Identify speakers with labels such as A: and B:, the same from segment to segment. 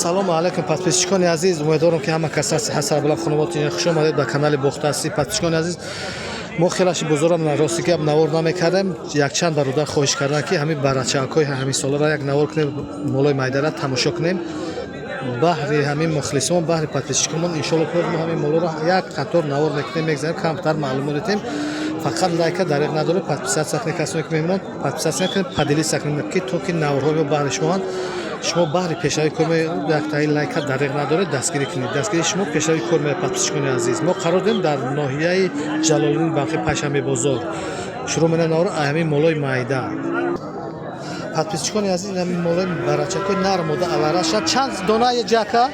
A: Салому алайкум, подписчикони азиз. Умедворам, ки ҳама кас ҳастед сарбаланд, хонаводатон. Хуш омадед ба канали Бохтаси. Подписчикони азиз, мо хелаши бузургам, рости гап, навор намекардем. Якчанд бародар хоҳиш карданд, ки ҳамин барачакҳои ҳамин соларо як навор кунем, молои майдара тамошо кунем. Баҳри ҳамин мухлисон, баҳри подписчикамон, иншолло, ки мо ҳамин молоро як қатор навор мекунем, мегзарем, камтар маълумот медиҳем. Фақат лайка дареғ надоред, подписаться кунед. Касоне ки мемонанд, подписаться кунед, поделиться кунед, ки то ки наворҳои мо баҳри шумоанд. Шумо баҳри пешравии кор яктаи лайка дареғ надоред, дастгирӣ кунед. Дастгирии шумо пешравии кор меояд. Подписчикони азиз, мо қарор дорем дар ноҳияи Ҷалолиддини Балхӣ, Панҷшанбе бозор. Шурӯъ менам навор ҳамин молои майда. Подписчикони азиз, ҳамин молои барачакҳои нар, мода алараша чанд дона ҷака?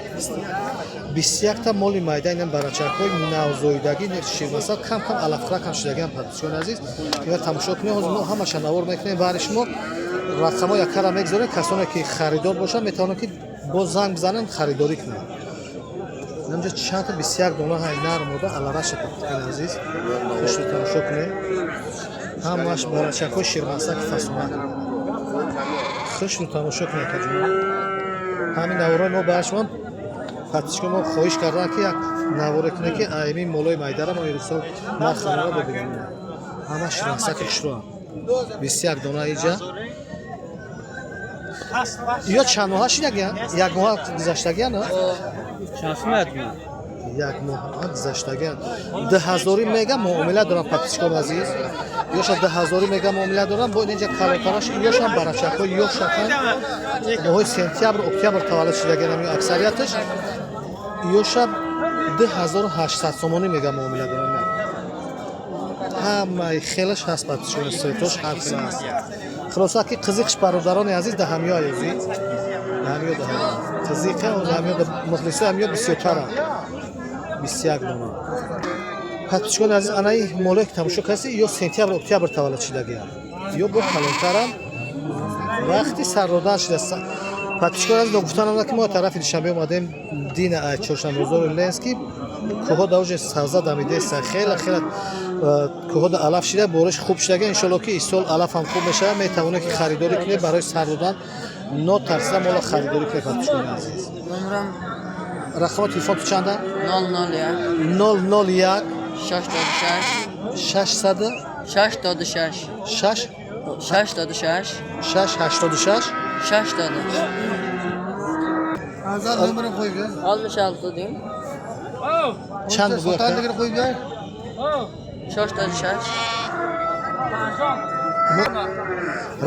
A: 21-та моли майда. Инам барачакҳои навзоидагӣ, ширмасал, кам кам алафхӯракам шудагиам. Подписчикони азиз, ина тамошо кунед. Ҳозир мо ҳамаша навор мекунем баҳри шумо. Рақамҳо якара мегузорем. Касоне ки харидор бошанд, метавонанд, ки боз занг бизананд, харидорӣ кунанд. Инҷа чандта? 21 дона ҳай, нар, мода, алараша. Подписчикони азиз, хушро тамошо кунед. Ҳамаш барачакҳои ширмасаки фасонак. Хушро тамошо кунед, акаҷон. Ҳамин наворҳои мо баҳри шумо. Подписчикони мо хоҳиш карданд, ки як наворе кунед, ки аймин молои майдара мо имсол нархи бибинем. Ҳама ширмасаки хушроам, 21 дона иҷа. Ё чанд моҳа шидагиян? Як моҳа гузаштагиян? Як моҳа гузаштагиян. 2000-ӣ мега муомила дорам, подписчикон азиз. Ёша 2000-ӣ мега муомила дорам. Бо инҷа калонтараш, ёшам барачакҳои ёшакан, моҳои сентябр, октябр таваллуд шидагиан аксарияташ. Ёша 2800 сомонӣ мега муомила дорам. Ҳамаи хелаш ҳаст, подписчикон, цветош ҳар хел ҳаст. Хулоса, ки қизиқш, бародарони азиз, даҳамё аёзи даҳамё даҳамё қизиқе ҳамё, мухлисои ҳамё бисёртаранд. 21 дона. Подписчикони азиз, анаи молое ки тамошо кардӣ, ё сентябр, октябр таваллуд шидагиам, ё бо калонтарам, вақти сарродан шуда. Подписчикони азиз, гуфтанам, ки мо тарафи Душанбе омадем. Дина ай чоршанбозори Ленский кӯҳо да уже савза дамидеста. Хеле хеле кӯҳо да алаф шида, бориш хуб шидага. Иншолло, ки исол алаф ҳам хуб мешавад, метавонед, ки харидорӣ кунед. Барои сар додан нотарсида мола харидорӣ кунед, подписчикони азиз.
B: Номерам.
A: Рақами телефон ту чанда?
B: 001.
A: 001.
B: 606.
A: 600.
B: 606.
A: 6.
B: 606.
A: 6 86.
B: 6
C: Azal nomerini qo'yib ber.
B: 66 deng.
A: Чанд бугӯ?
C: Sotanligini qo'yib ber.
B: 606.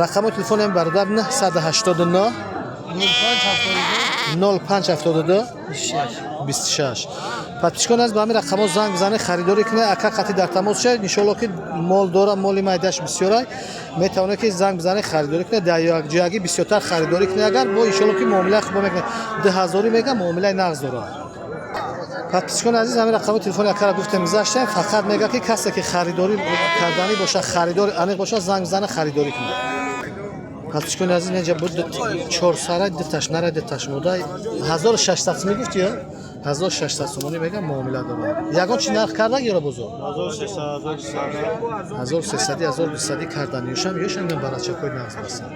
A: Рақами телефонем бародар 989
C: 05 72
A: 05 72 26. Подписчикон аз ба ҳамин рақамҳо занг бизанед, харидорӣ кунед. Ака қатъи дар тамос шавед. Иншоалло, ки мол дора, моли майдаш бисёрай. Метавонед, ки занг бизанед, харидорӣ кунед. Дар якҷоягӣ бисёртар харидорӣ кунед. Агар бо, иншоалло, ки муомила хуб мекунед. 2000-ӣ мега, муомилаи нағз дорад. Подписчикони азиз, ҳамин рақами телефони акара гуфтем, гузаштем. Фақат мега, ки касе ки харидорӣ карданӣ бошад, харидори аниқ бошад, занг бизана, харидорӣ кунад. Подписчикони азиз, инҷа буд чорсара, дуташ нара, дуташ мода. 1600 сомонӣ гуфти ё 1600 сомонӣ мега муомила дорад. Ягон чи нарх карда ёра бозор? 1300, 1200 кардан. Ёшам, ёшам барачакҳои нағз ҳастанд.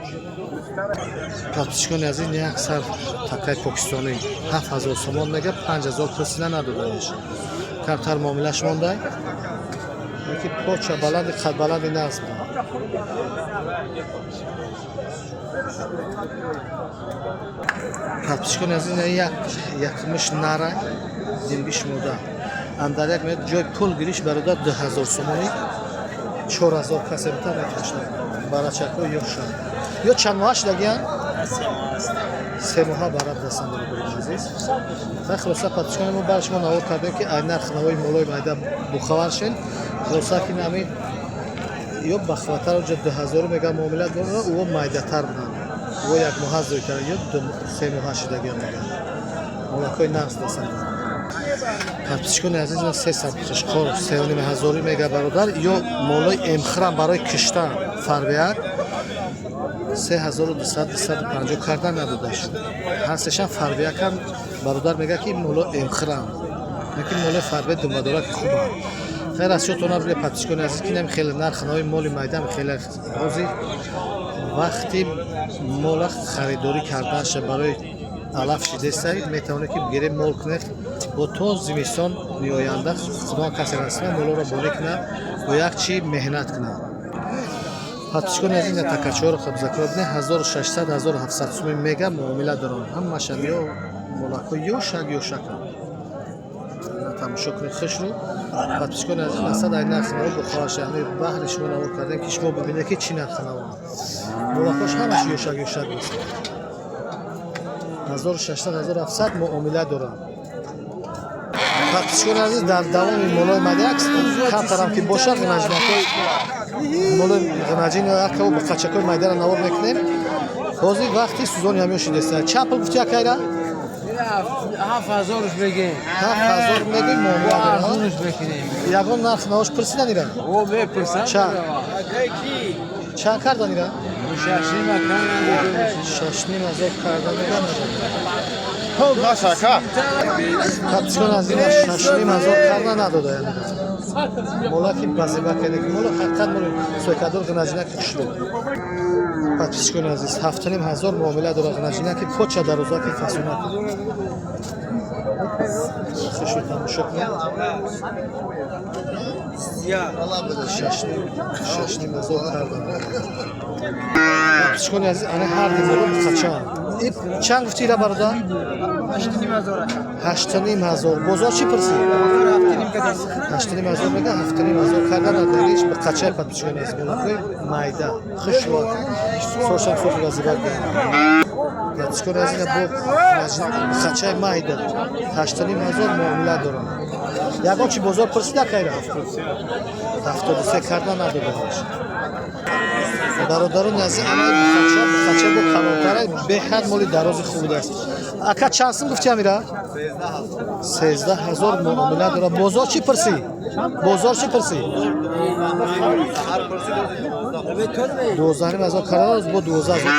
A: Подписчикони азиз, як сар такаи покистонӣ 7000 сомон мега, 5000 пурсида, надодаеш, камтар муомилаш мондай, ки поча баланди, қадбаланди нағз буданд. Подписчикони азиз, як якмиш нара, димбиш мода, андар як меояд ҷои пул гириш, бародар, 2000 сомонӣ, 4000 касе бита мефурӯшад. Барачакҳо ёшанд. Ё чанд моҳа шудагиян? 3 моҳа бараб дастан, бародарони азиз. Ва хулоса, подписчикони мо, барои шумо навор кардем, ки ай нарх навои молои майда бохабар шен. Хулоса, ки ҳамин ё бахватар ҷа 2000 мега муомила дорад, ӯ майдатар буданд, ӯ як моҳа зойтар ё 3 моҳа шудагиям мегӯянд. Молакҳои нағз дастан. Подписчикони азиз, се сар қишқор 3500-ӣ мега, бародар. Ё молои эмхирам барои киштан, фарбеак, 3200, 250 кардан, надодаш. Ҳастешам фарбеакам. Бародар мега, ки моло эмхирам, лекин молои фарбе думбадораки хубам. Хайр, аз шотона биле, подписчикони азиз, ки нами хеле нархи моли майдам хеле ҳозир вақти мола харидорӣ карданша барои. Алаф шидесай, метавонед, ки бигиред, мол кунед, бо то зимистон меоянда худо касе расида молоро борӣ кунад, бо як чӣ меҳнат кунад. Подписчикони азиз, ина такачҳоро хабзакро бинед, 1600, 1700 суми мега муомила доранд. Ҳамаша ё молакҳо ёшак ёшаканд. Тамошо кунед хушрӯ. Подписчикони азиз, масад ай нархи наво бо хоҳарша ҳами баҳри шумо навор кардем, ки шумо бибинед, ки чӣ нархи наво. Молакҳош ҳамаш ёшак ёшак аст. 1600, 1700 муомила доранд. Подписчикони азиз, дар давоми молои мадиак камтарам ки бошад, ғинаҷинакҳои молои ғинаҷин якаву қачакҳои майдара навор мекунем. Ҳозир вақти сӯзони ҳамё шидеста. Чанд пул гуфти, акайра?
D: 7000-ш бигем.
A: 7000 мегӯй, муомила дорад.
D: Арзунш бикунем.
A: Ягон нарх навош пурсидан ира?
D: О, мепурсам.
A: Чанд? Чанд кардан ира?
D: 6,5 кардан.
A: 6,5 ҳазор кардан меган. Подписчикон азиз, 6,5 ҳазор карда надода, яъне молаки базиба карда, ки моло ҳақиқат моли сойкадор, ғинаҷинаки хушрӯ. Подписчикони азиз, 7,5 ҳазор муомила дорад, ғинаҷинаки поча дарозаки фасонак. Хушрӯ тамошо кунед. 6,5 ҳазор карда. Подписчикони азиз, ана ҳар ди моло қачаанд. Чанд гуфти ира, бародар? 8,5 ҳазор. Бозор чӣ пурсид? 8,5 ҳазор мега, 7,5 ҳазор карда надориш ба қачаи. Подписчикони азиз, молакҳои майда хушро соршам сохи вазибат. Подписчикони азиз, бо қачаи майда 8,5 ҳазор муомила доранд. Ягон чи бозор пурсида кайра? 73 карда надодаш. Бародарони азиз, ана бухача, бухача бо калонтара, беҳад моли дарози хуб будааст. Ака, чанд сум гуфти амира? 13 ҳазор муомила дорад. Бозор чӣ пурсӣ? Бозор чӣ пурсӣ? 12,5 ҳазор карда, бо 12 ҳазор.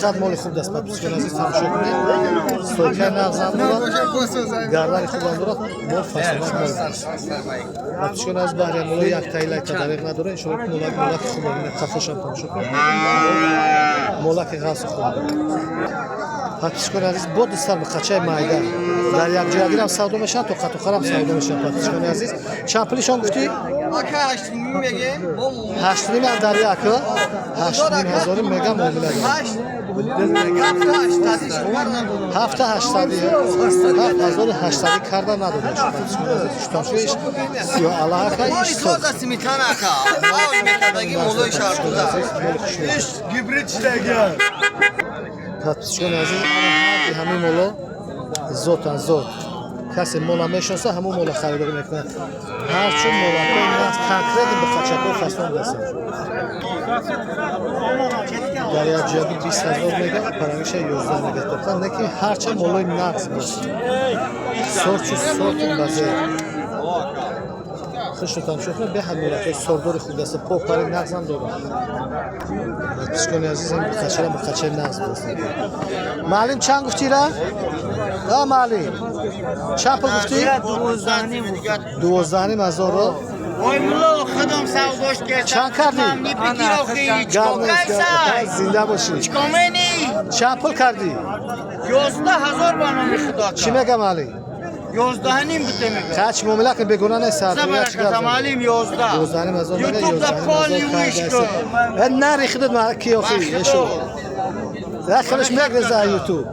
A: Ҳақиқат моли хуб даст. Подписчикони азиз, тамошо кунед, стойкаи нағзам дорад, гардани хубам дорад, мол фасонак мол. Подписчикони азиз, баҳри моло як тайлайта дареғ надорад. Иншоалло, ки молак молаки хуб. Қафошам тамошо кунед, молаки ғафси хуб. Подписчикони азиз, бо дустар қачаи майда дар якҷоягирам савдо мешаванд, то қатухарам савдо мешаванд. Подписчикони азиз, чанд пулишон гуфтӣ? 8,5 ам дар як 8,5 ҳазори мега муомила дорад. Ҳафта ҳаштсади, 7800-и карда надодаш. Штамшиш сиёҳ алаҳака иш.
C: Сметанака. Гибрид шидаган.
A: Подписчикони азиз, ҳарди ҳамин моло зотан зот. Касе мола мешноса, ҳамон мола харидорӣ мекунад. Ҳарчун молакҳои нафт конкретно ба қачакҳои фасон расанд. Дар як ҷояги 20 ҳазор мега, парамиша 11 мега тоқан, не ки ҳарчанд молои нағз бошад. Сорчу сорти базер. Хушро тамошо кунед, беҳад молакҳои сордори хуб аст, попари нағзам дорад. Подписчикони азиз, ин қачара ба қачаи нағз аст. Маълим, чанд гуфтира? А, маълим, чанд пул гуфтӣ? 12,5 ҳазорро.
E: Ой, мулло, худам савдош кардам.
A: Чанд кардӣ?
E: Мепикир охи,
A: Гап нест, зинда бошӣ.
E: Чикомени?
A: Чанд пул кардӣ?
E: 11 ҳазор ба номи Худо.
A: Чӣ мега, маълим?
E: 11,5 буте мега.
A: Қач муомила кун, бегуна нест.
E: Забараката, маълим, 11.
A: 12,5 ҳазор мега.
E: Ютубда поли виш кун.
A: Нари худат ма ки охи эшо. Рахмаш мегреза ютуб.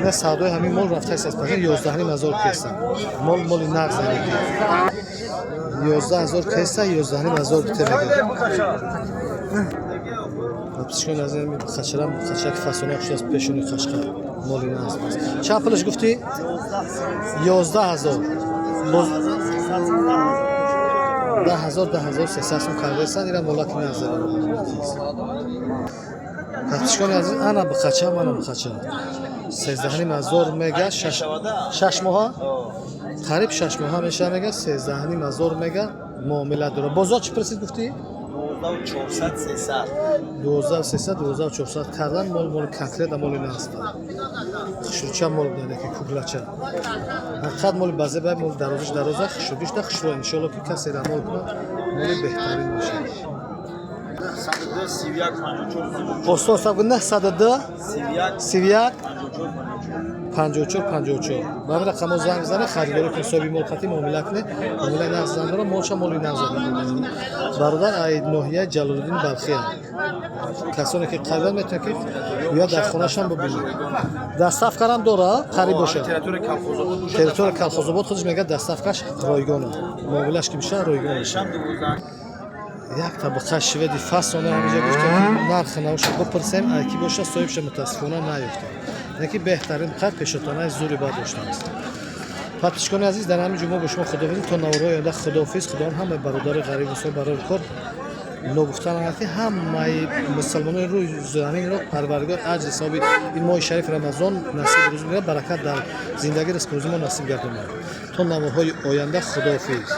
A: На савдои ҳамин мол рафтааст аз паҳин 11,5 ҳазор кеса. Мол моли нағз аст. 11 ҳазор кеса, 11,5 ҳазор бите мега. Подписчикон аз ин қачарам қачак фасона хуш аст, пешони қашқа моли нағз аст. Чанд пулаш гуфтӣ? 11 ҳазор. Боз 10 ҳазор, 10 ҳазор 300 сум кардаистанд, ира молаки нағз. Подписчикони азиз, ана бухачам, ана бухачам. 13,5 ҳазор мега, 6 моҳа? Қариб 6 моҳа меша мега, 13,5 ҳазор мега муомила дорад. Бозор чӣ пурсид гуфтӣ? 12 300, 12 400 кардан. Мол моли конкретно моли нағз. Хушрӯча мол будаде ки куклача. Ҳақиқат моли базеба, мол дарозиш дароза, хушрӯгиш да хушрӯ. Иншоалло, ки касе мол кунад, моли беҳтарин мешавад. Оста оста гу, 902 31. 54 54. Ба ҳамин рақамҳо занг бизанед, харидорӣ кунед, соҳиби мол қатӣ муомила кунед. Муомилаи нағз дорам, молша моли нағз. Бародар ай ноҳияи Ҷалолиддин Балхия. Касоне ки қабл метавонад, ки ё дар хонашам бибинед. Доставкарам дора, қариб бошад. Территория Колхозобод худаш мегӯяд, доставкаш ройгона. Муомилаш ки мешавад, ройгон мешавад. Як табақа шведи фасона ҳамиҷа гуфтем, ки нархи навша бипурсем, ай ки боша соҳибша, мутаассифона наёфтем. Яки беҳтарин қад пешотонаи зури бад доштааст. Подписчикони азиз, дар ҳамин ҷо мо бо шумо худофиз то наворҳои оянда. Худофиз. Худованд ҳамаи бародари ғариб барори кор. Ногуфта намад, ки ҳамаи мусалмонони рӯи заминро Парвардигор аҷри савоби ин моҳи шарифи Рамазон насиб рӯз мегардад, баракат дар зиндагӣ, ризқу рӯзӣ мо насиб гардонад. То наворҳои оянда, худофиз.